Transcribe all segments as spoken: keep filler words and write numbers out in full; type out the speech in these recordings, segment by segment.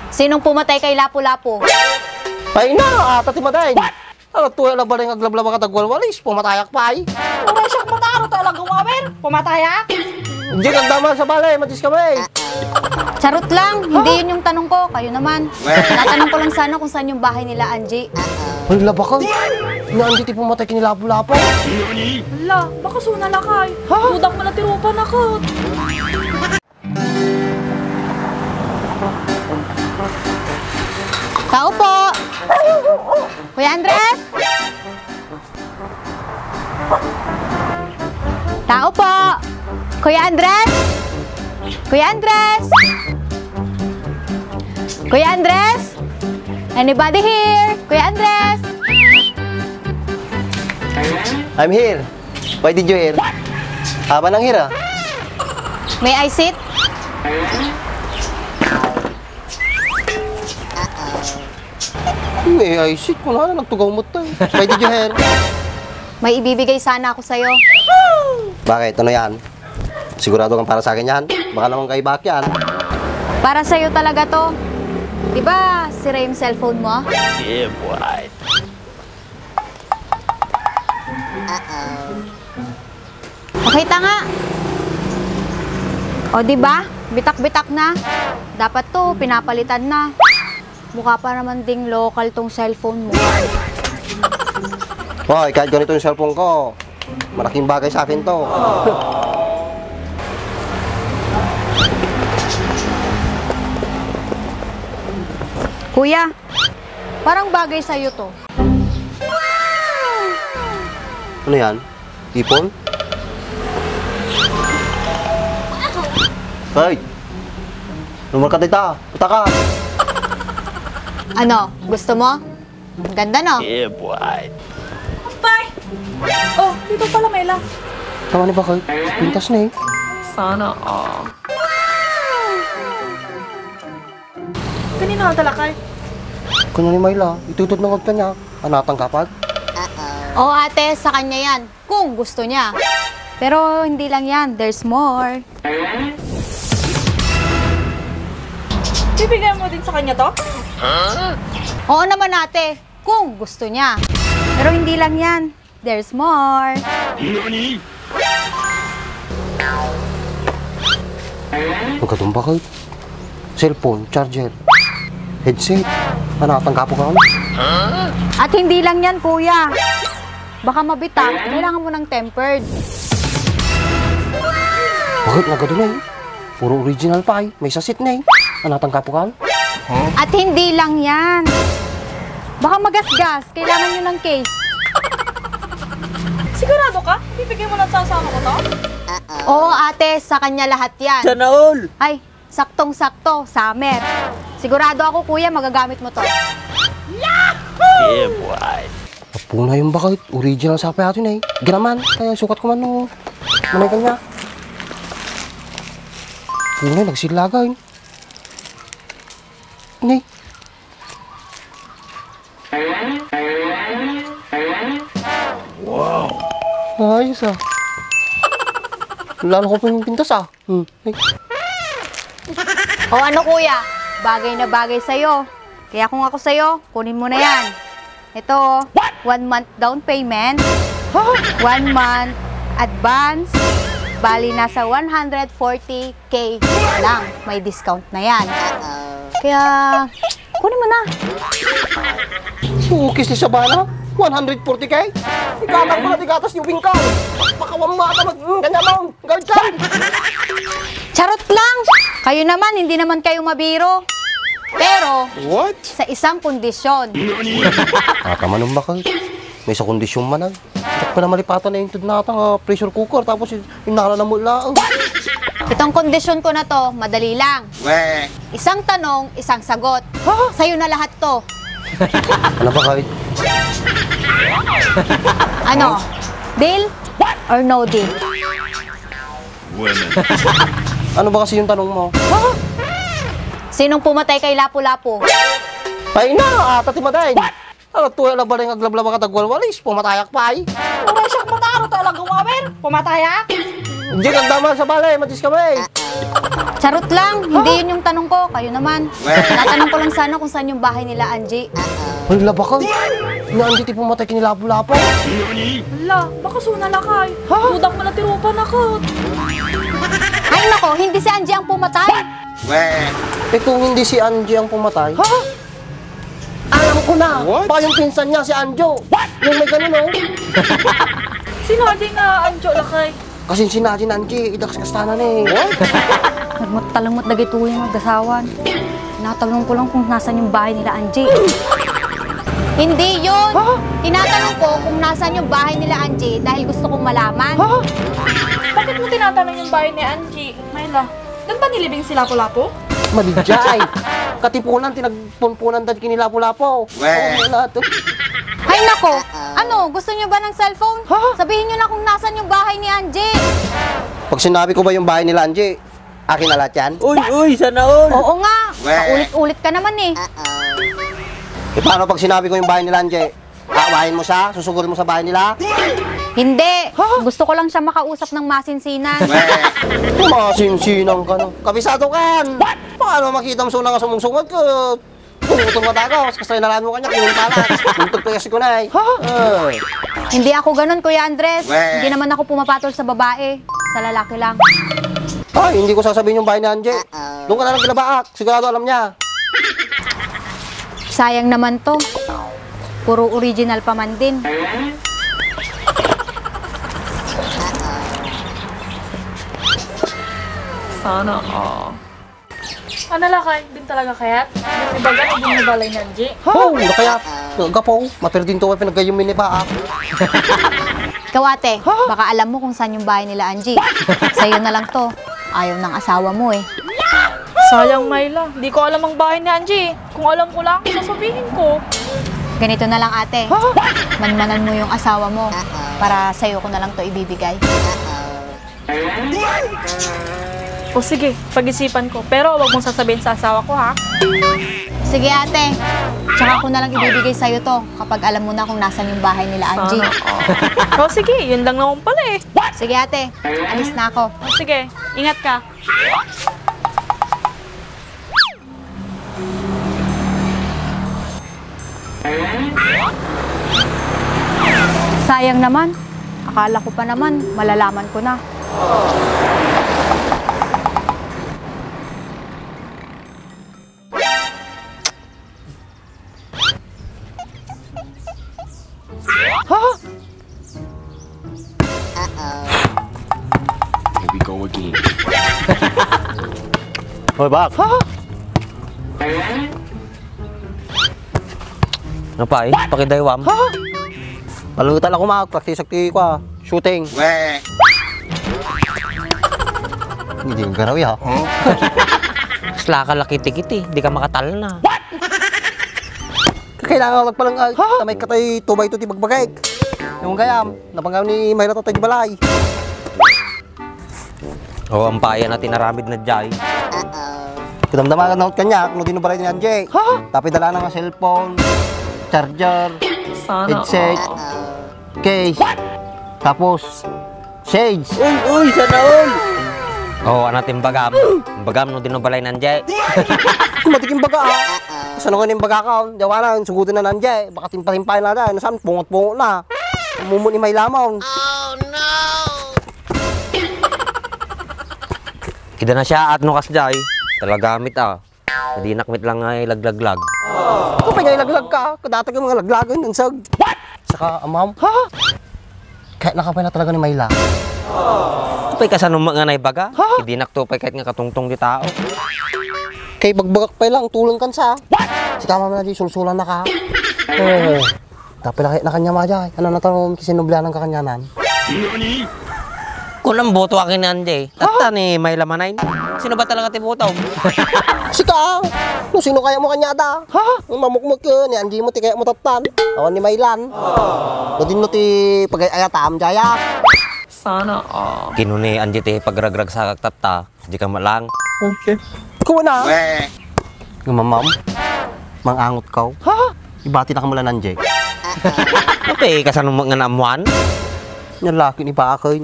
Sinong pumatay kay Lapu-Lapu? Ay na, ata ti matay. Ano to, ala balay nga aglablaba ka dagwalwalis, pumatayak pay. Uray siak mataro to, ala gawawer, pumatayak. Hindi kang daman sa balay, matis kami. Charot lang, hindi yun yung tanong ko, kayo naman. Tatanong ko lang sana kung saan yung bahay nila Angie. Ay, laba ka. Ni Angie ti pumatay kini Lapu-Lapu. Hala, baka suna lakay. Ha? Dudak mo na tirupa na ko. Tao po! Kuya Andres? Tao po! Kuya Andres? Kuya Andres? Kuya Andres? Anybody here? Kuya Andres? I'm here. Why did you here? Haba nang hira. May I sit? May I sit? Kung ano, nagtugaw mo tayo. Why did you here? May ibibigay sana ako sa'yo. Bakit? Ano yan? Sigurado kang para sa akin yan? Baka naman kay Bak yan. Para sa'yo talaga to. Di ba, sira yung cellphone mo? Yeah, boy. Pakita nga. O, di ba? Bitak-bitak na. Dapat to, pinapalitan na. Mukha pa naman ding local tong cellphone mo. Hoy, kahit ganito yung cellphone ko, malaking bagay sa akin to. Kuya, parang bagay sa'yo to. Ano yan? Ipon? Hoy! Lumal ka dita! Puta ka! Ano? Gusto mo? Ang ganda, no? Yeah, boy. Bye! Oh, dito pala, Mela. Tama ni ba kayo? Pintas na eh. Sana all. Kanino nga talakay? Kanya ni Myla, itutod na kanya. Anatang kapag? Oo, ate, sa kanya yan. Kung gusto niya. Pero hindi lang yan. There's more. Bibigyan mo din sa kanya to? Oo naman, ate. Kung gusto niya. Pero hindi lang yan. There's more. Ang katong bakit? Cellphone, charger, headset. Ano, tanggapo ka, ano? At hindi lang yan, kuya. Baka mabitak, kailangan mo ng tempered. Bakit nga gado na eh? Puro original pa eh. May sasit na eh. Ano, tanggapo ka? At hindi lang yan. Baka magasgas. Kailangan nyo ng case. Sigurado ka? Bibigay mo lang sa asawa ko to? Oo, ate. Sa kanya lahat yan. Sana all! Ay, saktong-sakto. Summer. Sigurado ako, kuya, magagamit mo to. Yeah, boy! Apuna yung bakit. Original sa pay atin eh. Ginaman. Kaya sukat ko man no. Manay kanya. Punay, nagsilaga eh. Ni. Wow. Ayos ah. Lalo ko pong pintas ah. Hmm. Ay. O ano, kuya? Bagay na bagay sa'yo. Kaya kung ako sa'yo, kunin mo na yan. Ito, oh. One month down payment, one month advance, bali nasa one hundred forty K lang. May discount na yan. Kaya, kunin mo na. Sukis ni Sabana, one hundred forty K? Ikatang ko na di gatas yung bingkaw. Pakawang mata mag-, mm, kanya mo. Gawid ka! Charot lang! Kayo naman, hindi naman kayo mabiro. Pero, sa isang kondisyon. Ata man umbak, eh. May sa kondisyon man, eh. Dak pa na malipatan na yung tudnata nga pressure cooker, tapos in-, inala na mo ila, oh. Itong kondisyon ko na to, madali lang. Isang tanong, isang sagot. Sa'yo na lahat to. Ano ba, Kawit? Ano? Deal or no deal? Ano ba kasi yung tanong mo? Sinong pumatay kay Lapu-Lapu? Ay na! Ata ti matay! Ano to, ala balay nga aglablaba ka dagwalwalis? Pumatayak pay? Uray siak mataro to, ala gawawer? Pumatayak? Diak agdamag sa balay, matis kami. Charot lang, hindi yun yung tanong ko. Kayo naman. Tatanong ko lang sana kung saan yung bahay nila Angie. Ay, laba ka. Ni Angie ti pumatay ken ni Lapu-Lapu. Hala, baka suna lakay. Ha? Dudak mo na ti rupa na ka. Ay nako, hindi si Angie ang pumatay. Eh, kung hindi si Angie ang pumatay? Ha? Alam ko na. What? Baka yung pinsan niya, si Anjo. What? Yung may ganun, oh. Sino Angie nga Anjo lakay? Kasi si Nadine, Angie, idakas kastanan eh. What? Nagmatalangmat dagitoy nga agasawan. Tinatanong ko lang kung nasan yung bahay nila Angie. Hindi yun. Ha? Tinatanong ko kung nasan yung bahay nila Angie dahil gusto kong malaman. Ha? Bakit mo tinatanong yung bahay ni Angie, Myla? Nagpanilibing si Lapu-Lapu? Madi jay. Katipunan, tinagpunpunan dad ken ni Lapu-Lapu. Weh. Oo, wala to. Ay nako, ano, gusto niyo ba ng cellphone? Ha? Sabihin niyo na kung nasan yung bahay ni Angie. Pag sinabi ko ba yung bahay nila Angie, akin na lahat yan? Uy, uy, sana all. Oo nga, weh, paulit-ulit ka naman eh. E, paano pag sinabi ko yung bahay nila Angie? Aawahin mo siya? Susugurin mo sa bahay nila? Hindi. Ha? Gusto ko lang siya makausap ng masinsinan. Masinsinan ka, no? Kabisado kan! Paano makita mo sa una nga sumungsungad ka? Tungutong mata ka, mas kasay na lang mo kanya, kinumpalas. Tuntog ko kasi kunay. Ha? Eh. Hindi ako ganun, Kuya Andres. Weh. Hindi naman ako pumapatol sa babae. Sa lalaki lang. Ay, hindi ko sasabihin yung bahay ni Angie. Doon ka na lang kinabaak. Sigurado alam niya. Sayang naman to. Puro original pa man din. Sana all. Ano lakay? Din talaga kayat? Din ni baga, din ni balay ni Angie? Oh, nakayat. Gapo, maperdin to, pinagayong minibaak. Ikaw, ate, baka alam mo kung saan yung bahay nila Angie. Sa'yo na lang to. Ayaw ng asawa mo eh. Sayang, Myla. Di ko alam ang bahay ni Angie. Kung alam ko lang, sasabihin ko. Ganito na lang, ate. Manmanan mo yung asawa mo para sa'yo ko na lang to ibibigay. O sige, pag-isipan ko. Pero wag mong sasabihin sa asawa ko, ha? Sige, ate. Tsaka ko na lang ibibigay sa'yo to kapag alam mo na kung nasan yung bahay nila Angie. Sana all. O sige, yun lang naman pala eh. Sige, ate. Alis na ako. O sige, ingat ka. Sayang naman. Akala ko pa naman, malalaman ko na. Ha? Here we go again. Hoy, bak. Ha? Napay, pakidaywam. Ha? Palutan ako, mak. Practice ak ti, kwa, shooting. Weh. Hindi yung garaw, ya. Mas laka laki tikiti, di ka makatalna. Kailangan ko lang palang, ah, tamay katay two by two ti bagbagek. Yung gayam, nabanggaw ni Myla tatay di balay. O, ampayan na tinaramid na jay. Kadamdama ka na kanya, no, di no balay ni Angie. Ha? Tapi dala na nga cellphone, charger, headset, case. Tapos, Shades! Uy, uy, sana all! O, ano ti imbagam? Imbagam no di no balay ni Angie. Kumatik imbaga, ah. Saan ko inimbaga ka, oh? Diyawa na, sugudan na ni Angie. Baka timpa-timpayan na, ano, saan? Pungot-pungot na. Mumun imay lamon. Kida na siya at no kas jay. Talagamit, ah. Kadinak met lang nga ilaglaglag. Kapay nga ilaglag ka, kadata ka mga laglagan ng sag. Saka, amam, ha? Kaya nakapay na talaga ni Myla. Kapay kasano nga naibaga? Ha? Kadinak to pay kahit nga katungtong di tao. Kay bagbagak pay lang, tulong kan sa. Sika, mama, na di sulsulan na ka. Eh. Tapilakit na kanya, Majay. Ano na to, kisinublanan ka kanyanan? Kunam boto akin ni Anjay. Tatta ni Myla manay. Sino ba talaga ti boto? Sika, ah. Kung sino kaya mo kanya da? Ha? Ang mamukmuk yun, ni Anjay mo, ti kaya mo tattan. Awan ni Mylan. Kudin mo ti pagay-ayatam, Jaya. Sana all. Kinuni Anjay ti pagragrag sa kaktatta. Di ka malang. Okay. Kuna. Weh. Nga mamam, mangangot ka. Ha? Ibati na ka mula nanjay. Ate, kasano mo nga naamuan? Nga laki ni Bakay.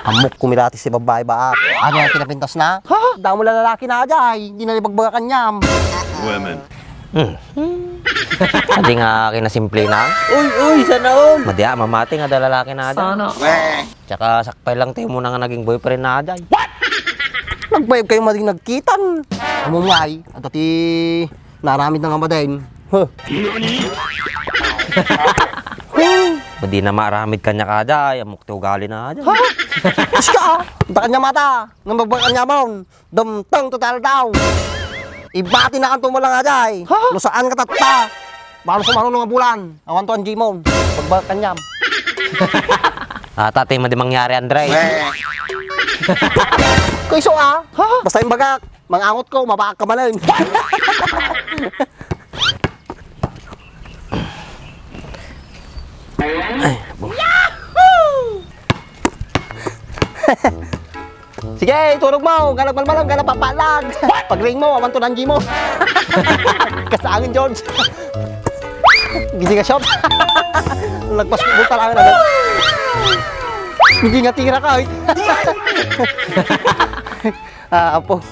Ammok kumilati si babbai baak. Ano ang kinapintas na? Ha? Damo la lalaki na ajay. Di na ibagbaga kanyam. Women. Hmm. Adi nga kinasimple na. Uy, uy, sana all. Madi a, mamati nga da lalaki na ajay. Sana. Tsaka sakpay lang tayo muna nga naging boyfriend na ajay. Nagbayag kayo mading nagkitan. Amumay, at ati naramid na nga madain. Huh. Madi na maramid kanya ka ajay, amok ti ugali na ajay. Ha? Aska, ah. Ita kanya mata, nga magbaga kanya maun. Dumteng total daw. Ibati na kanto mo lang ajay. Ha? No saan ka tatta. Baro sa marunong nga bulan. Awan to ang Jimon. Pagbalik kanyam. Ata, ti madi mangyari, Andre. Kuy so, ah. Ha? Basta yung bagak. Mangangot ko, mabakak ka manen. Ay, bu- Sige, turog mo. Galag malmalang, galag papalag. Pag-ring mo, awan to nanji mo. Kasangin, George. Gisi nga shot. Nagbasketball pa lang agad. Hindi nga tira ka, eh. Ah, apo.